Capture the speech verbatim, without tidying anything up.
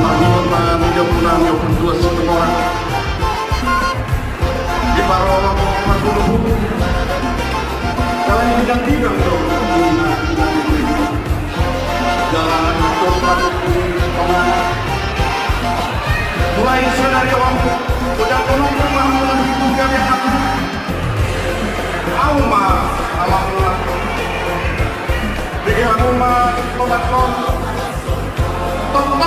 Marhite ma di jamuna ni ompunta Situmorang, diparorot ma hulu-hulu. Dalan di bidang-bidang do dalan di bidang-bidang. Mulai sadari on, udah penuh rumah mulai dibuka di anak. Au ma, au ma. Bege hamu ma tobat on. Tobat